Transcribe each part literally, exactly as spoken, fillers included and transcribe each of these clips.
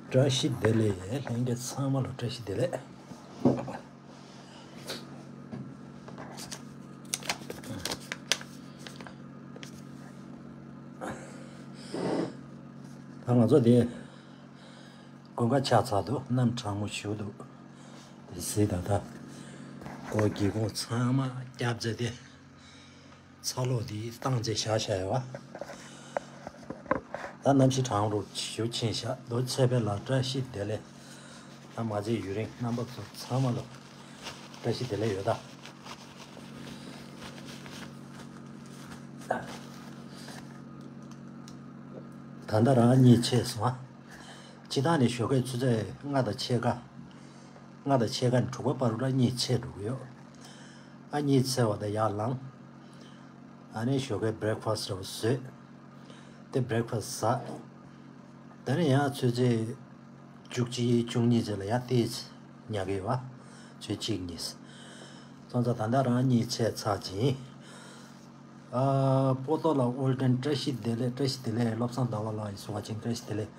བཀྲ་ཤིས་བདེ་ལེགས། ལྷན་རྒྱས་ཚང་མ་ལ་བཀྲ་ཤིས་བདེ་ལེགས། ད་ང་ཚོ་དེ་དགུན་ཁ་ཆགས་ཚར་འདུག་གནམ་གྲང་མོ་ཞེ་པོ་འདུག་དེ་གཟིགས་དང་ད་སྒོ་སྒེའུ་ཁུང་ཚང་མ་བརྒྱབ་བྱས་ཏེ། ཚ་གློག་འདི་བཏང་རྗེས་བཞག་བཞག་ཡོད་པ། ད་གནམ་གཤིས་གྲང་རུ་ཞུ་ཕྱིན་བཞག་རྡོ་ཚེ་འཕེལ་ལགས་བཀྲ་ཤིས་བདེ་ལེགས། ད་མ་བརྗེད་ཡུན་རིང་རྣམ་པ་ཚོ་ཚང་མ་ལ་བཀྲ་ཤིས་བདེ་ལེགས་ཡོད་ད། ད་ལྟ་རང་གཉིད་ཆད་སོང་ཨ། སྤྱིར་བཏང་ནས་ཞོགས་ཀས་ཆུ་ཚོད་ལྔ་དང་ཕྱེད་ཀ་ལྔ་དང་ཕྱེད་ཀ་ནས་དྲུག་པ་བར་དུ་ལ་གཉིད་ཆད་འགྲོ་གི་ཡོད། ཨ་གཉིད་ཆད་པ་དང་ཡར་ལངས། ཨ་ནི་ཞོགས་ཀའི་བྷི་རེག་ཕ་སི་འདྲ་བོ་བཟོས། དེ་བྷི་རེག་ཕ་སི་ཟ། དེ་ནས་ཡང་ཆུ་ཚོད་བཅུ་གཅིག་བཅུ་གཉིས་ཙམ་ལ་ཡང་ཏོག་ཙམ་ཉལ་གི་ཡོད་པ། ཆུ་ཚོད་གཅིག་གཉིས། སོང་ཙང་ད་ལྟ་རང་གཉིད་ཆད་ཚར་ཅིང་། ཨ་པོ་ཏོ་ལགས་ཨོལ་ཏན་བཀྲ་ཤིས་བདེ་ལེགས། བཀྲ་ཤིས་བདེ་ལེགས། བློ་བཟང་ཟླ་བ་ལགས་ཡིན་སོང་བ་ཅིན་བཀྲ་ཤིས་བདེ་ལེགས།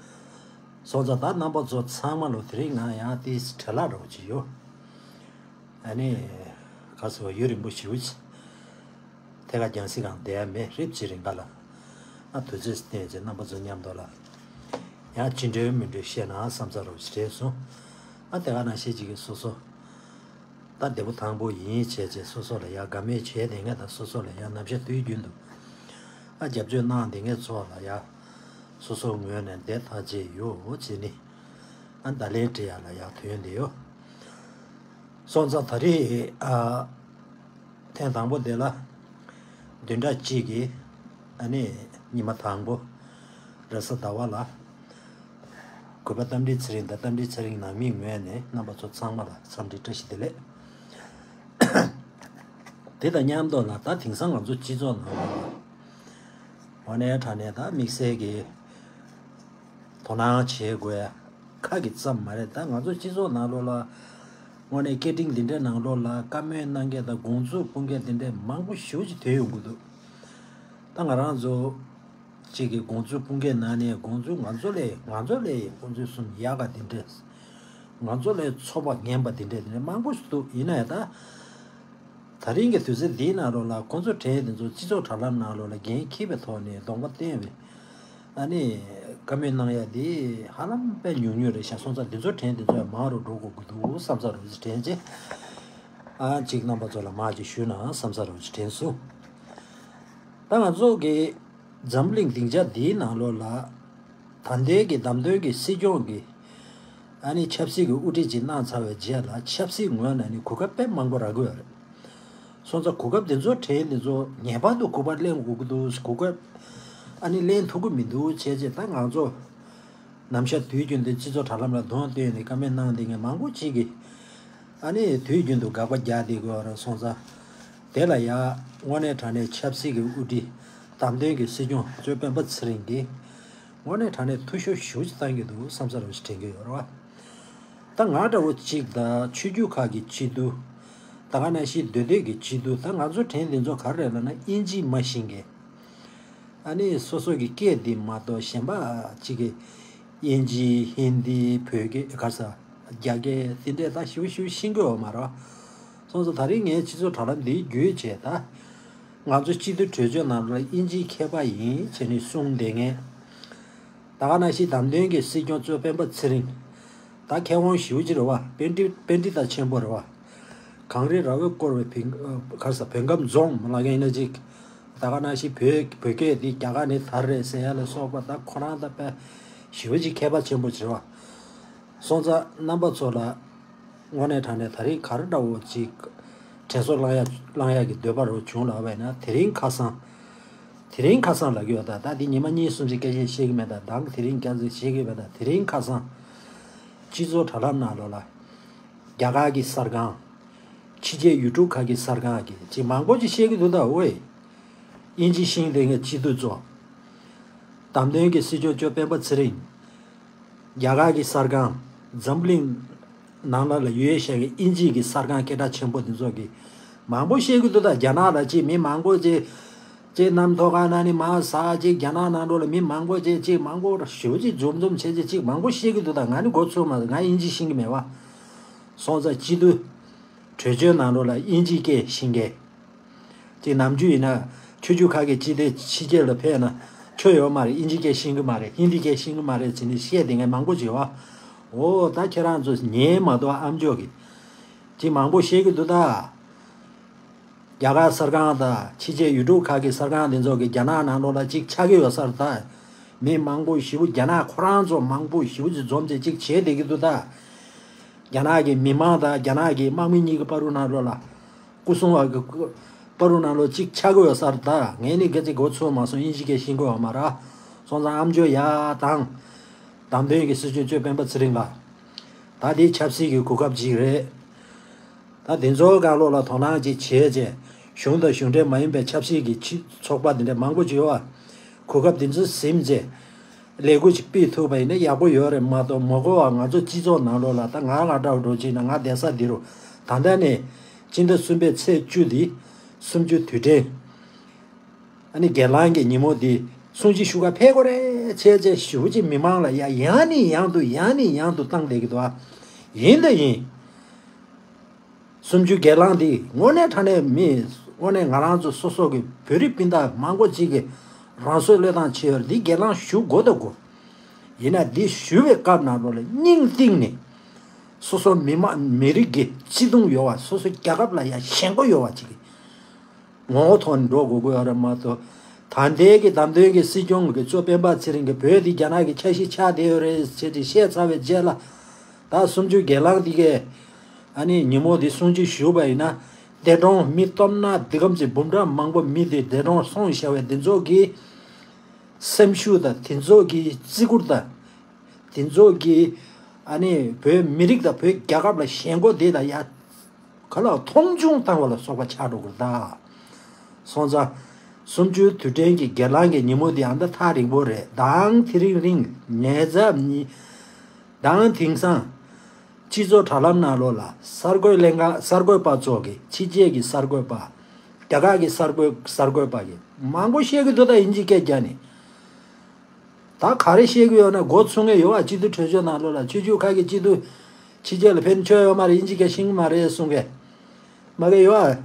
སོང་ཙང་ད་རྣམ་པ་ཚོ་ཚང་མ་ལོ་དེ་རིང་ང་ཡང་ཏོག་ཙམ་བྲེལ་བ་འདྲ་བོ་ཅིག་ཡོད། ཨ་ནི། ག་ཟེར་བ་ཡུན་རིང་པོ་ཞེ་པོ་ཅིག་ཐད་ཀར་རྒྱང་སྲིང་སྒང་བསྡད་ཡ་མེད། རེབ་ཅིག་རིང་ག་ལ། ཨ་དུས་ཚོད་བསྟན་བྱས་རྣམ་པ་ཚོ་མཉམ་དུ་ལ། ཡང་ཅི་འདྲའི་མི་འདྲའི་བཤད་ན་བསམ་ཚར་རོ་ཞེས་དྲན་སོང་། ཨ་དེ་ག་ནང་བཤད་ཅིག་གི་སོ་སོ། ད་བདེ་པོ་ཐང་པོ་ཡིན་བྱས་བྱས་སོ་སོ་ལ་ཡ་དགའ་མོས་བྱས་དེ་ངས་ད་སོ་སོ་ལ་ཡ་ནམ་ཞག་དུས་རྒྱུན་དུ། ཨ་རྒྱབ་སྐྱོར་གནང་དེ་ངས་ཚོ་ལ་ཡ། སོ་སོ་ངོས་ནས་བདེ་ཐག་བཅད་ཡོད་བྱས་ནི། ཨ་བརྡ་ལན་སྤྲད་ཡ་ལ་ཡ་དོན་དེ་ཡོད། སོང་ཙང་ད་རེས་ཨ། ཐེངས་དང་པོ་དེ་ལ། བདུན་ཕྲག་གཅིག་གི། ཨ་ནི། ཉི་མ་དང་པོ། རེས་གཟའ་ཟླ་བ་ལ། གུས་པ་རྟ་མགྲིན་ཚེ་རིང་དང་རྟ་མགྲིན་ཚེ་རིང་ནང་མིའི་ངོས་ནས་རྣམ་པ་ཚོ་ཚང་མ་ལ་འཚམས་འདྲི་བཀྲ་ཤིས་བདེ་ལེགས། དེ་དང་མཉམ་དུ་ལ་ད་དེང་སང་ང་ཚོ་སྤྱི་ཚོགས་ནང་ལ། དངོས་གནས་དྲང་གནས་ད་དམིགས་བསལ་གྱི། དོ་སྣང་བྱེད་དགོས་ཡ། ཁ་གི་ཙམ་མ་རེད། ད་ང་ཚོ་སྤྱི་ཚོགས་ནང་ལོགས་ལ། དངོས་གནས་སྐད་འཕྲིན་འདི་འདྲའི་ནང་ལོགས་ལ་བཀའ་མོལ་གནང་མཁན་དང་དགོངས་ཚུལ་སྤུངས་མཁན་འདི་འདྲའི་མང་པོ་ཞེ་པོ་ཅིག་ཐོན་ཡོང་གི་འདུག་ད་ང་རང་ཚོ་གཅིག་གི་དགོངས་ཚུལ་སྤུངས་མཁན་ནང་ནས་དགོངས་ཚུལ་ང་ཚོ་ལས་ང་ཚོ་ལས་དགོངས་ཚུལ་གསུངས་ཡག་ག་འདི་འདྲས། ང་ཚོ་ལས་ཚོགས་པ་ངན་པ་འདི་འདྲས་འདི་འདྲས་མང་པོ་ཞིག་འདུག་ཡིན་ན་ཡང་ད། ད་རིང་གི་དུས་ཚོད་འདིའི་ནང་ལོགས་ལ་ཁོང་ཚོ་གྲས་འདི་ཚོ་སྤྱི་ཚོགས་དྲ་ལམ་ནང་ལོགས་ལ་འགན་འཁྱེར་བའི་ཐོག་ནས་གདོང་པ་བསྟན་བའི་ཨ་ནི་བཀའ་མོལ་གནང་ཡ་འདི་ཧ་ལམ་དཔེ་ཉུང་ཉུང་རེད་ཤག་སོང་ཙང་འདི་ཚོ་གྲས་འདི་ཚོ་ཡང་མང་རུ་འགྲོ་དགོས་ཀྱི་འདུག་བསམ་ཚར་རོ་དྲན་རྗེས་ཨ་གཅིག་རྣམ་པ་ཚོ་ལ་མར་ཅིག་ཞུས་ན་བསམ་ཚར་རོ་དྲན་སོང་། ད་ང་ཚོ་གི་འཛམ་གླིང་སྡིངས་ཆ་འདིའི་ནང་ལོགས་ལ། ད་ལྟའི་གི་བདམས་ཐོན་གྱི་སྲིད་སྐྱོང་གི་ཨ་ནི་ཆབ་སྲིད་ཀྱི་དབུ་ཁྲིད་ཅིག་གནང་ཚར་བའི་རྗེས་ལ་ཆབ་སྲིད་ངོས་ནས་ནི་གོ་སྐབས་དཔེ་མང་པོ་རག་གི་ཡོད་རེད། སོང་ཙང་གོ་སྐབས་འདི་ཚོ་གྲས་འདི་ཚོ་ངེས་པར་དུ་གོ་སྐབས་ལེན་དགོས་ཀྱི་འདུག་གོ་སྐབས་ཨ་ནི་ལེན་ཐུབ་ཀྱི་མི་འདུག་བྱས་རྗེས་ད་ང་ཚོ་ནམ་ཞག་དུས་རྒྱུན་དུ་སྤྱི་ཚོགས་དྲ་ལམ་ལ་གདོང་སྟོན་ནས་བཀའ་མོལ་གནང་བསྡད་མཁན་མང་པོ་ཅིག་གིས་ཨ་ནི་དུས་རྒྱུན་དུ་དགག་པ་རྒྱག་བསྡད་ཀྱི་ཡོད་རེད། སོང་ཙང་དེ་ལ་ཡ་དངོས་གནས་དྲང་གནས་ཆབ་སྲིད་ཀྱི་དབུ་ཁྲིད་བདམས་ཐོན་གྱི་སྲིད་སྐྱོང་གཙོས་སྤེན་པ་ཚེ་རིང་གིས། དངོས་གནས་དྲང་གནས་ཐུ་ཤོ་ཞེ་པོ་ཅིག་བཏང་གི་འདུག་བསམ་ཚར་བ་ཞིག་དྲན་གྱི་ཡོད་རེད་བ། ད་ང་འདྲ་བོ་གཅིག་དང་ཆོས་བརྒྱུད་ཁག་གི་སྤྱི་འཐུས། ད་ག་ནང་བཞིན་སྡོད་སྡོད་ཀྱི་སྤྱི་འཐུས། ད་ང་ཚོ་དྲན་འདི་ཚོ་ག་རེ་རེད་ལབ་ན་དབྱིན་ཇི་མ་ཤེས་མཁན། ཨ་ནི་སོ་སོ་གི་སྐད་འདི་མ་གཏོགས་གཞན་པ་གཅིག་གི་དབྱིན་ཇི་ཧིན་དི་བོད་སྐད་ག་ས་རྒྱ་སྐད་འདི་འདྲས་ད་ཞེ་པོ་ཞེ་པོ་ཤེས་ཀྱི་ཡོད་མ་རེད་བ། སོང་ཙང་ད་རིང་ངས་སྤྱི་ཚོགས་དྲ་ལམ་འདི་བརྒྱུད་བྱས་ད། ང་ཚོ་སྤྱི་འཐུས་གྲོས་ཆོད་ནང་ལ་དབྱིན་ཇིའི་མཁས་པ་ཡིན་བྱས་ནས་གསུངས་བསྡད་མཁན། ད་ག་ནང་བཞིན་བདམས་ཐོན་གྱི་སྲིད་སྐྱོང་གཙོས་སྤེན་པ་ཚེ་རིང་། ད་མཁས་དབང་ཞེ་པོ་ཅིག་རེད་བ། པཎྜི་པཎྜི་ཏ་ཆེན་པོ་རེད་བ། གངས་རི་ར་བས་བསྐོར་བའི་བོད་ག་རེ་ཟ་བོད་ཁམས་རྫོང་ལབ་མཁན་ཡིན་ན་ཅིག་ད་ག་ནང་བཞིན་བོད་བོད་སྐད་འདི་རྒྱ་གར་ནས་དར་རེད་ཟེར་ཡ་ལ་སོགས་པ་ད་ཁོ་རང་ད་དཔེ་ཞེ་པོ་ཅིག་མཁས་པ་ཆེན་པོ་ཅིག་རེད་བ། སོང་ཙང་རྣམ་པ་ཚོ་ལ། དངོས་གནས་དྲང་གནས་ད་རིང་ག་རེ་འདྲ་བོ་ཅིག་དྲན་གསོ་བསླང་ཡ་བསླང་ཡ་གི་འདོད་པ་རུ་བྱུང་ལབ་པ་ཡིན་ན་དེ་རིང་ཁ་སང་། དེ་རིང་ཁ་སང་ལབ་ཀྱི་ཡོད་ད། ད་འདི་ཉི་མ་གཉིས་གསུམ་ཞིག་སྐད་ཆ་བཤད་ཀྱི་མེད་ད། མདང་དེ་རིང་སྐད་ཆ་བཤད་ཀྱི་མེད་ད། དེ་རིང་ཁ་སང་། སྤྱི་ཚོགས་དྲ་ལམ་ནང་ལོགས་ལ། རྒྱ་གར་གྱི་གསར་ཁང་། ཕྱི་རྒྱལ་ཡུལ་གྲུ་ཁག་གི་གསར་ཁང་གི་ཅིག་མང་པོ་ཅིག་བཤད་ཀྱི་འདུག་ད་ཝེ། དབྱིན་ཇི་ཤེས་བསྡད་མཁན་སྤྱི་འཐུས་ཚོ། བདམས་ཐོན་གྱི་སྲིད་སྐྱོང་གཙོས་སྤེན་པ་ཚེ་རིང་། རྒྱ་གར་གྱི་གསར་ཁང་། འཛམ་གླིང་ནང་ལ་ལ་ཡོད་བཞག་གི་དབྱིན་ཇི་གི་གསར་ཁང་སྐད་གྲགས་ཆེན་པོ་དེ་ཚོ་གི་མང་པོ་བཤད་ཀྱི་འདུག་ད་རྒྱ་ནག་ལ་ཅིག་མི་མང་པོ་ཅིག་ ཅིག་གནམ་ཐོག་ཁ་ན་ནི་མ་ཟ་ཅིག་རྒྱ་ནག་ནང་ལོགས་ལ་མི་མང་པོ་ཅིག་ཅིག་མང་པོ་ཞེ་པོ་ཅིག་འཛོམས་འཛོམས་བྱས་ཅིག་ཅིག་མང་པོ་བཤད་ཀྱི་འདུག་ད་ང་ནི་མགོ་ཚོས་མ་ང་དབྱིན་ཇི་ཤེས་ཀྱི་མེད་པ། སོང་ཙང་སྤྱི་འཐུས་གྲོས་ཆོད་ནང་ལོགས་ལ་དབྱིན་ཇི་སྐད་ཤེས་མཁན། ཅིག་ནམ་རྒྱུན་ཡིན་ན་ཆོས་བརྒྱུད་ཁག་གི་སྤྱི་འཐུས་ཕྱི་རྒྱལ་ལ་ཕེབས་ན་ཆོ་ཡོད་མ་རེད། དབྱིན་ཇི་སྐད་ཤེས་ཀྱི་མ་རེད། ཧིན་དི་སྐད་ཤེས་ཀྱི་མ་རེད་ཟེར་ནས་བཤད་དེ་ངས་མང་པོ་བྱས་བ། འོ་ད་ཁྱེད་རང་ཚོ་ཉན་མ་གཏོགས་ཨ་མཆོག་གིས་ཅིག་མང་པོ་བཤད་ཀྱི་འདུག་ད། རྒྱ་གར་གསར་ཁང་དང་ཕྱི་རྒྱལ་ཡུལ་གྲུ་ཁག་གི་གསར་ཁང་དེ་ཚོ་གི་རྒྱ་ནག་ནང་ལོགས་ལ་ཅིག་ཆགས་ཀྱི་ཡོད་ས་རེད་ད། མི་མང་པོ་ཞེ་པོ་རྒྱ་ནག་ཁོ་རང་ཚོ་མང་པོ་ཞེ་པོ་ཅིག་འཛོམས་བྱས་ཅིག་བྱས་བསྡད་ཀྱི་འདུག་ད། རྒྱ་ནག་གི་མི་མང་དང་རྒྱ་ནག་གི་དམག་མི་གཉིས་ཀྱི་བར་དུ་ནང་ལོགས་ལ་སྐུ་སྲུང་བ་གི་བར་དུ་ནང་ལོགས་ཅིག་ཆགས་ཀྱི་ཡོད་ས་རེད་ད། ངས་ནི་སྐད་ཆ་མགོ་ཚོས་མ་སོང་། དབྱིན་ཇི་སྐད་ཤེས་ཀྱི་ཡོད་མ་རེད། སོང་ཙང་ཨ་མཆོག་ཡ་དང་བདམས་ཐོན་གྱི་སྲིད་སྐྱོང་གཙོས་སྤེན་པ་ཚེ་རིང་ལགས། ད་འདི་ཆབ་སྲིད་ཀྱི་གོ་སྐབས་ཅིག་རེད། ད་དེ་ཚོའི་སྒང་ལོགས་ལ་དོ་སྣང་ཅིག་བྱས་རྗེས་གཞུང་དང་གཞུང་འབྲེལ་མ་ཡིན་པའི་ཆབ་སྲིད་ཀྱི་ཕྱི་ཚོགས་པ་འདི་འདྲ་མང་པོ་ཅིག་ཡོད་པ། གོ་སྐབས་འདི་ཚོ་ཟིན་རྗེས་ལས་འགུལ་ཅིག་སྤེལ་ཐུབ་པ་ཡིན་ན་ཡག་པོ་ཡོད་རེད་མ་གཏོགས་མ་གོ་བ་ང་ཚོ་སྤྱི་ཚོགས་ནང་ལོགས་ལ་ད་ང་ང་འདྲ་བོ་འགྲོ་ཅིག་ན་ང་བསྡད་ས་འདི་རུ་ད་ལྟ་ནས་སྤྱི་ཟླ་གསུམ་པའི་ཚེས་བཅུ་འདི་གསུམ་བཅུ་དུས་དྲན། ཨ་ནི་སྒེར་ལངས་ཀྱི་ཉིན་མོ་འདི་སྲུང་བརྩི་ཞུ་ག་ཕེབས་དགོས་རེད་བྱས་རྗེས་ཞེ་པོ་ཅིག་མི་མང་ལ་ཡ་ཡང་ནས་ཡང་དུ་ཡང་ནས་ཡང་དུ་བཏང་བསྡད་ཀྱི་འདུག་ཨ། ཡིན་ད་ཡིན། གསུམ་བཅུའི་སྒེར་ལངས་འདི་དངོས་གནས་དྲང་གནས་མི་དངོས་གནས་ང་རང་ཚོ་སོ་སོ་གི་བོད་རིགས་སྤུན་ཟླ་མང་པོ་ཅིག་གི་རང་སྲོག་བློས་བཏང་བྱས་ཡོད་རེད། འདི་སྒེར་ལངས་ཞུ་དགོས་ད་དགོས། ཡིན་ན་འདི་ཞུ་བའི་སྐབས་ནང་ལོགས་ལ་སྙིང་གཏིང་ནས་སོ་སོ་མི་མང་མི་རིགས་ཀྱི་བརྩེ་དུང་ཡོད་པ་སོ་སོ་རྒྱལ་ཁབ་ལ་ཡ་ཞེན་ཁོག་ཡོད་པ་ཅིག་གི་ངོ་བོ་ཐོག་ནས་འགྲོ་དགོས་ཀྱི་ཡོད་རེད་མ་གཏོགས། ད་ལྟའི་གི་བདམས་ཐོན་གྱི་སྲིད་སྐྱོང་གི་གཙོ་སྤེན་པ་ཚེ་རིང་གི་བོད་འདི་རྒྱ་ནག་གི་ཆ་ཤས་ཆགས་བསྡད་ཡོད་རེད་ཟེར་ཏེ་བཤད་ཚར་བའི་རྗེས་ལ། ད་གསུམ་བཅུའི་སྒེར་ལངས་འདི་གས་ཨ་ནི་ཉིན་མོ་འདི་སྲུང་བརྩི་ཞུས་པ་ཡིན་ན་འདས་གྲོངས་མི་སྟོབས་ན་འདི་གམ་ཚེ་འབུམ་ཕྲག་མང་པོ་མི་འདི་འདས་གྲོངས་སོང་བཞག་པའི་འདི་ཚོ་གི་སེམས་ཤུགས་དང་དེ་ཚོ་གི་བརྩི་བཀུར་དང་། དེ་ཚོ་གི་ཨ་ནི་བོད་མི་རིགས་དང་བོད་རྒྱལ་ཁབ་ལ་ཞེན་ཁོག་དེ་དང་ཡ། ག་ལ་མཐོང་ཆུང་བཏང་བ་ལ་སོགས་པ་ཆགས་འགྲོ་གི་རེད་ད། སོང་ཙང་། གསུམ་བཅུའི་དུས་དྲན་གྱི་སྒེར་ལངས་ཀྱི་ཉིན་མོ་འདི་ཨ་མདའ་ཐག་རིང་པོ་རེད་དང་དེ་རིང་རིང་ཉེ་ཚབ་གཉིས། དང་དེང་སང་། སྤྱི་ཚོགས་དྲ་ལམ་ནང་ལོགས་ལ་གསར་འགོད་ལྷན་ཁང་གསར་འགོད་པ་ཚོ་གི་ཕྱི་རྒྱལ་གྱི་གསར་འགོད་པ། རྒྱ་གར་གྱི་གསར་འགོད་གསར་འགོད་པ་གི་མང་པོ་བཤད་གི་འདུག་ད་དབྱིན་ཇི་སྐད་རྒྱག་ནས། ད་ག་རེ་བཤད་གི་ཡོད་ན་མགོ་ཚོས་མཁན་ཡོད་ཨ། སྤྱི་འཐུས་གྲོས་ཆོད་ནང་ལོགས་ལ་ཆོས་བརྒྱུད་ཁག་གི་སྤྱི་འཐུས་ཕྱི་རྒྱལ་ལ་ཕེབས་ནས་ཆོ་ཡོད་མ་རེད། དབྱིན་ཇི་སྐད་ཤེས་གི་མ་རེད་གསུང་གི་མ་གི་ཡོད་ཨ།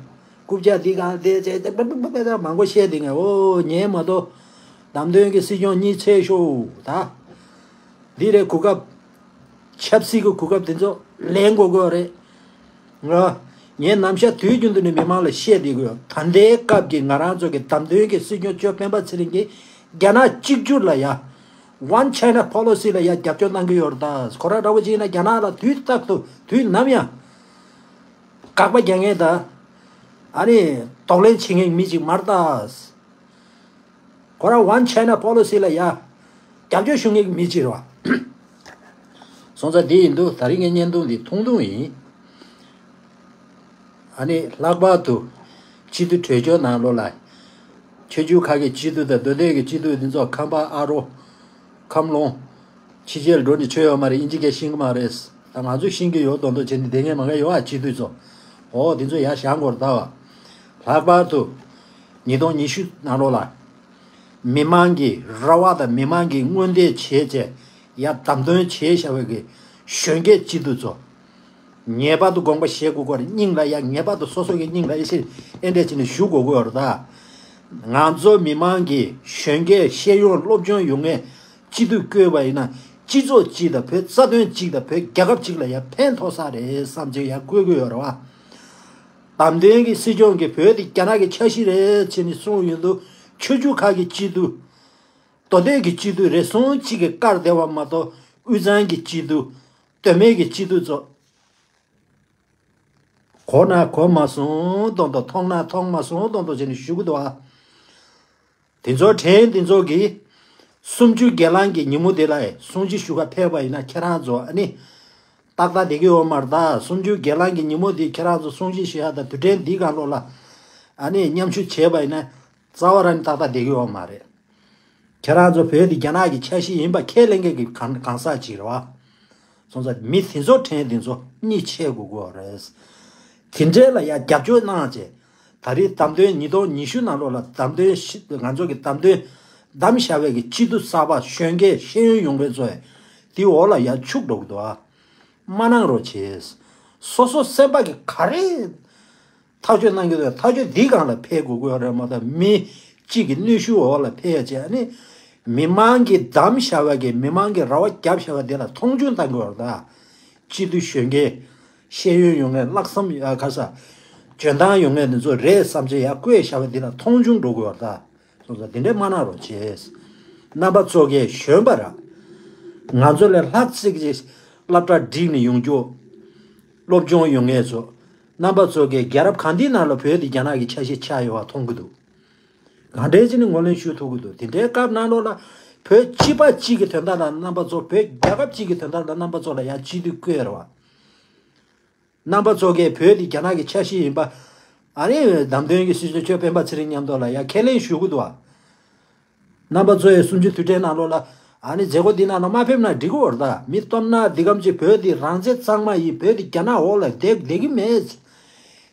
རྐུབ་བཀྱག་འདི་གང་དེ་བྱས་ཏེ་པེ་པེ་པེ་པེ་མང་པོ་བཤད་དེ་ངས་འོ་ཉན་མ་གཏོགས། བདམས་ཐོན་གྱི་སྲིད་སྐྱོང་གཉིས་ཚད་ཤོག་ད། འདི་རེད་གོ་སྐབས། ཆབ་སྲིད་ཀྱི་གོ་སྐབས་དེ་ཚོ་ལེན་དགོས་དགོས་རེད། ང་། ངས་ནམ་ཞག་དུས་རྒྱུན་དུ་ནས་མི་མང་ལ་བཤད་བསྡད་ཀྱི་ཡོད། ད་ལྟའི་སྐབས་ཀྱི་ང་རང་ཚོ་གི་བདམས་ཐོན་གྱི་སྲིད་སྐྱོང་གཙོས་སྤེན་པ་ཚེ་རིང་གིས་རྒྱ་ནག་གཅིག་གྱུར་ལ་ཡ། One China Policy ལ་ཡ་རྒྱབ་སྐྱོར་གནང་གི་ཡོད་རེད་ད། ཁོ་རང་འདྲ་བོ་ཅིག་ཡིན་ན་རྒྱ་ནག་ལ་དུས་རྟག་ཏུ་དུས་ནམ་ཡང་དགག་པ་རྒྱག་མཁན་ད། ཨ་ནི་གདོང་ལེན་བྱེད་མཁན་མི་ཅིག་མ་རེད་ད། ཁོ་རང་One China Policy ལ་ཡ། རྒྱབ་སྐྱོར་ཞུ་མཁན་གྱི་མི་གཅིག་རེད་བ། སོང་ཙང་འདི་ཡིན་དུས་ད་རིང་གི་བརྙན་ཐུང་འདི་ཐུང་ཐུང་ཡིན། ཨ་ནི་ལྷག་པར་དུ། སྤྱི་འཐུས་གྲོས་ཆོད་ནང་ལོགས་ལ། ཆོས་བརྒྱུད་ཁག་གི་སྤྱི་འཐུས་དང་མདོ་སྟོད་ཀྱི་སྤྱི་འཐུས་འདི་ཚོ་ཁམས་པ་ཨ་རོ། ཁམས་ལོང་། ཕྱི་རྒྱལ་འགྲོ་ནས་ཆོས་ཡོད་མ་རེད། དབྱིན་ཇི་སྐད་ཤེས་ཀྱི་མ་རེད། ད་ང་ཚོས་ཤེས་ཀྱི་ཡོད་མདོག་མདོག་བྱས་ནས་བསྡད་མཁན་མང་ག་ཡོད་ཨ་སྤྱི་འཐུས་ཚོ། འོ་དེ་ཚོ་ཡར་བཞེངས་དགོས་རེད་ད་བ། ལྷག་པར་དུ། ཉིས་སྟོང་ཉི་ཤུ་ནང་ལོགས་ལ། མི་མང་གི་རེ་བ་དང་མི་མང་གི་མངོན་འདོད་བྱས་བྱས་ཡར་བདམས་ཐོན་བྱས་བཞག་པའི་གི་གཞོན་སྐྱེས་སྤྱི་འཐུས་ཚོ། ངེས་པར་དུ་དགོངས་པ་བཞེས་དགོས་ཀྱི་རེད། སྙིང་ལ་ཡ་ངེས་པར་དུ་སོ་སོ་གི་སྙིང་ལ་ཡ་ཞེ་ཨེ་འདྲས་བྱས་ནས་ཞུ་དགོས་ཀྱི་ཡོད་རེད་ད། ང་ཚོ་མི་མང་གི་གཞོན་སྐྱེས་ཤེས་ཡོན་སློབ་སྦྱོང་ཡོད་མཁན་སྤྱི་འཐུས་བསྐོས་པ་ཡིན་ན་སྤྱི་ཚོགས་གཅིག་དང་བོད་རྩ་དོན་གཅིག་དང་བོད་རྒྱལ་ཁབ་གཅིག་ལ་ཡ་ཕན་ཐོགས་ས་རེད་བསམ་བྱས་ཡ་བསྐོས་ཀྱི་ཡོད་རེད་བ། བདམས་ཐོན་གྱི་སྲིད་སྐྱོང་གིས་བོད་དེ་རྒྱ་ནག་གི་ཆ་ཤས་རེད་ཅེས་ནས་གསུངས་ཡོང་དུས་ཆོས་བརྒྱུད་ཁག་གི་སྤྱི་འཐུས། མདོ་སྟོད་ཀྱི་སྤྱི་འཐུས་རེ་ཟུང་གཅིག་གིས་བཀར་བསྡད་པ་མ་གཏོགས་དབུས་གཙང་གི་སྤྱི་འཐུས། མདོ་སྨད་ཀྱི་སྤྱི་འཐུས་ཚོ། གོ་ན་གོ་མ་སོང་མདོག་མདོག་མཐོང་ན་མཐོང་མ་སོང་མདོག་མདོག་བྱས་ནས་ཞུ་གི་འདུག་ཨ། དེ་ཚོ་དྲན་དེ་ཚོ་གིས། གསུམ་བཅུའི་སྒེར་ལངས་ཀྱི་ཉིན་མོ་དེ་ལ་སྲུང་བརྩི་ཞུ་ག་ཕེབས་པ་ཡིན་ན་ཁྱེད་རང་ཚོ་ཨ་ནི། ཏག་ཏག་བསྡད་ཀྱི་ཡོད་མ་རེད་ད། གསུམ་བཅུའི་སྒེར་ལངས་ཀྱི་ཉིན་མོ་དེ་ཁྱེད་རང་ཚོ་སྲུང་བརྩི་ཞུ་ཡ་དང་དུས་དྲན་འདིའི་སྒང་ལོགས་ལ། ཨ་ནི་མཉམ་ཞུགས་བྱས་པ་ཡིན་ན། རྩ་བ་རང་ནས་ཏག་ཏག་བསྡད་ཀྱི་ཡོད་མ་རེད། ཁྱེད་རང་ཚོ་བོད་འདི་རྒྱ་ནག་གི་ཆ་ཤས་ཡིན་པ་ཁས་ལེན་མཁན་གྱི་གང་གང་ཟག་ཅིག་རེད་བ། སོང་ཙང་མི་དེ་ཚོ་དྲན་དེ་ཚོ་གཉིད་ཆད་དགོས་ཀྱི་ཡོད་རེད། དེ་འདྲའི་ལ་ཡ་རྒྱབ་སྐྱོར་གནང་བྱས། ད་རེས་བདམས་ཐོན་ཉིས་སྟོང་ཉི་ཤུ་ནང་ལོགས་ལ་བདམས་ཐོན་ཤི་ང་ཚོ་གི་བདམས་ཐོན་བདམས་བཞག་པའི་གི་སྤྱི་འཐུས་གསར་པ་གཞོན་སྐྱེས་ཤེས་ཡོན་ཡོང་མཁན་ཚོ་ཡ་དེའི་འོག་ལ་ཡར་འཆུག་འགྲོ་གི་འདུག་ཨ། མ་གནང་རོགས་བྱེད། སོ་སོ་སེམས་པ་གི་ག་རེ་ཐག་གཅོད་གནང་གི་འདུག་ཐག་གཅོད་འདིའི་སྒང་ལ་ཕེབས་དགོས་ཀྱི་ཡོད་རེད་མ་གཏོགས་མི་གཅིག་གི་གནོན་ཤུགས་འོག་ལ་ཕེབས་ཡ་བྱས་ཨ་ནི། མི་མང་གིས་བདམས་བཞག་པ་གི་མི་མང་གིས་རེ་བ་བརྒྱབ་བཞག་པ་དེ་ལ་མཐོང་ཆུང་གཏང་དགོས་པ་རེད་ད། སྤྱི་འཐུས་གཞོན་སྐྱེས་ཤེས་ཡོན་ཡོད་མཁན་ལྷག་བསམ་ཡ་ག་ས་འཇོན་ཐང་ཡོད་མཁན་དེ་ཚོ་རེད་བསམ་བྱས་ཡ་བསྐོས་བཞག་པ་འདི་ལ་མཐོང་ཆུང་འགྲོ་དགོས་པ་རེད་ད། སོང་ཙང་དེ་འདྲས་མ་གནང་རོགས་བྱེད། རྣམ་པ་ཚོ་གས་གཞོན་པ་ར། ང་ཚོ་ལས་ལྷག་ཅིག་ཅིག་སློབ་གྲྭ་བསྒྲིགས་ནས་ཡོང་རྒྱུ། སློབ་སྦྱོང་ཡོད་མཁན་ཚོ། རྣམ་པ་ཚོ་གས་རྒྱལ་རབས་གང་དེའི་ནང་ལ་བོད་འདི་རྒྱ་ནག་གི་ཆ་ཤས་ཆགས་ཡོད་པ་མཐོང་གི་འདུག་གང་འདྲས་ཅིག་ནས་ངོས་ལེན་ཞུ་ཐུབ་ཀྱི་འདུག་དེ་འདྲའི་སྐབས་ནང་ལོགས་ལ་བོད་སྤྱི་པ་གཅིག་གི་དོན་དག་ལ་རྣམ་པ་ཚོ་བོད་རྒྱལ་ཁབ་གཅིག་གི་དོན་དག་ལ་རྣམ་པ་ཚོ་ལ་ཡང་སྤྱི་འཐུས་བསྐོས་རེད་བ། རྣམ་པ་ཚོ་གས་བོད་འདི་རྒྱ་ནག་གི་ཆ་ཤས་ཡིན་པ། ཨ་ནི་བདམས་ཐོན་གྱི་སྲིད་སྐྱོང་མཆོག་སྤེན་པ་ཚེ་རིང་མཉམ་དུ་ལ་ཡང་ཁས་ལེན་ཞུ་གི་འདུག་བ། རྣམ་པ་ཚོ་ཡི་གསུམ་བཅུ་དུས་དྲན་ནང་ལོགས་ལ་ཨ་ནི་མཛད་སྒོ་འདི་ནང་ལ་མ་ཕེབས་ན་འགྲིག་གི་ཡོད་རེད་ད། མི་སྟོབས་ན་འདི་གམ་ཅིག་བོད་འདི་རང་བཙན་གཙང་མ་ཡིན། བོད་འདི་རྒྱ་ནག་འོག་ལ་བསྡད་བསྡད་ཀྱི་མེད།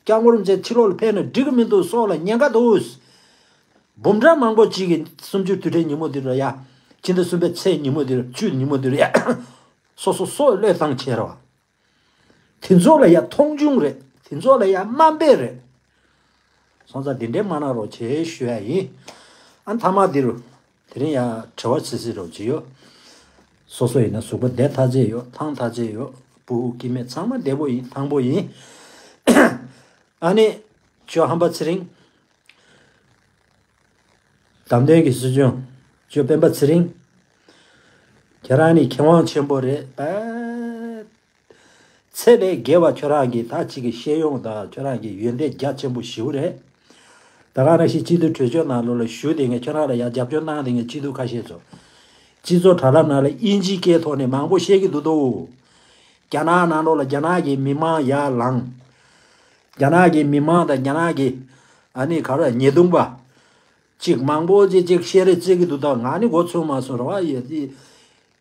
སྐྱབས་མགོན་རིན་པོ་ཆེ་ཕྱི་ལོགས་ལ་ཕེབས་ན་འགྲིག་གི་མི་འདུག་སྲོག་ལ་ཉེན་ཁ་འདུག་འབུམ་ཕྲག་མང་པོ་ཅིག་གིས་གསུམ་བཅུ་དུས་དྲན་ཉིན་མོ་འདིར་ཡ། ཕྱི་ཟླ་གསུམ་པའི་ཚེས་ཉིན་མོ་འདིར་བཅུ་ཉིན་མོ་འདིར་ཡ། སོ་སོ་སྲོག་བློས་བཏང་བྱས་རེད་བ། དེ་ཚོ་ལ་ཡ་མཐོང་ཆུང་རེད། དེ་ཚོ་ལ་ཡ་དམའ་འབེབས་རེད། སོང་ཙང་འདི་འདྲའི་མ་གནང་རོགས་བྱེད་ཞུ་ཡ་ཡིན། ཨ་མཐའ་མ་འདིར། དེ་རིང་ཡ་དྲི་བ་བྱེད་སྲིད་རོགས་བྱེད་ཡོད། སོ་སོ་ཡིན་ན་གཟུགས་པོ་བདེ་ཐག་ཆད་ཡོད། ཐང་ཐག་ཆད་ཡོད། སྤུ་གུ་སྐྱེ་དམན་ཚང་མ་བདེ་པོ་ཡིན། ཐང་པོ་ཡིན། ཨ་ནི། ཇོ་ཧམ་པ་ཚེ་རིང་། བདམས་ཐོན་གྱི་སྲིད་སྐྱོང་། ཇོ་སྤེན་པ་ཚེ་རིང་། ཁྱེད་རང་ནི་མཁས་དབང་ཆེན་པོ་རེད་པས། ཚེ་ལས་བརྒལ་བ་ཁྱོད་རང་གི་ད་ཅིག་གི་ཤེས་ཡོན་དང་ཁྱོད་རང་གི་ཡོན་ཏན་རྒྱ་ཆེན་པོ་ཞེ་པོ་རེད། ད་ག་ནང་བཞིན་སྤྱི་འཐུས་གྲོས་ཆོད་ནང་ལོགས་ལ་ཞུགས་བསྡད་མཁན་ཁྱོད་རང་ལ་ཡང་རྒྱབ་སྐྱོར་གནང་བསྡད་མཁན་སྤྱི་འཐུས་ཁ་ཤས་ཚོ། སྤྱི་ཚོགས་དྲ་ལམ་ནང་ལ་དབྱིན་ཇིའི་སྐད་ཐོག་ནས་མང་པོ་བཤད་ཀྱི་འདུག་དོ། རྒྱ་ནག་ནང་ལོགས་ལ་རྒྱ་ནག་གི་མི་མང་ཡར་ལངས། རྒྱ་ནག་གི་མི་མང་དང་རྒྱ་ནག་གི་ཨ་ནི་ག་རེ་ཉེས་རྡུང་པ། ཅིག་མང་པོ་ཅིག་ཅིག་བཤད་རེས་བྱེད་ཀྱི་འདུག་ད་ང་ནི་མགོ་ཚོས་མ་སོང་ར་བ་ཡ་དེ།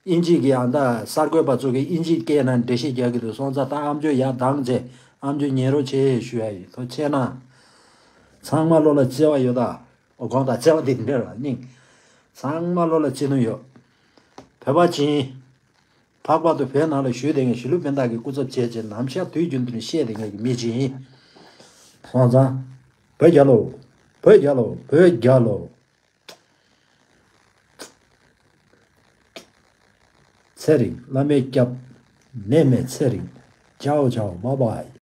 དབྱིན་ཇི་གི་ཨ་ད་གསར་འགོད་པ་ཚོ་གིས་དབྱིན་ཇིའི་སྐད་ནང་འགྲེལ་བཤད་རྒྱག་གི་འདུག་སོང་ཙང་ད་ཨ་མཆོག་ཡར་ལྡང་རྗེས་ཨ་མཆོག་ཉན་རོགས་བྱེད་ཞུ་ཡ་ཡིན། ཐུགས་རྗེ་གནང་། ཚང་མ་བློ་ལ་བརྩེ་བ་ཡོད་ད། འོ་དགོངས་དག་བརྩེ་བ་འདི་འདྲ་ར་སྙིང་། ཚང་མ་བློ་ལ་བརྩེ་ནུས་ཡོད། བོད་པ་བྱིན། ལྷག་པར་དུ་བོད་ནང་ལ་བཞུགས་བསྡད་མཁན་གཞིས་ལུས་སྤུན་ཟླ་གི་སྐུ་ཚབ་བྱས་བྱས་ནམ་ཞག་དུས་རྒྱུན་དུ་ནས་བཤད་བསྡད་མཁན་གྱི་མི་ཅིག་ཡིན། སོང་ཙང་། བོད་རྒྱལ་ལོ། བོད་རྒྱལ་ལོ། བོད་རྒྱལ་ལོ། ཚེ་རིང་བླ་མའི་སྐྱབས། ནད་མེད་ཚེ་རིང་། ཅའོ་ཅའོ་བྷའི་བྷའི།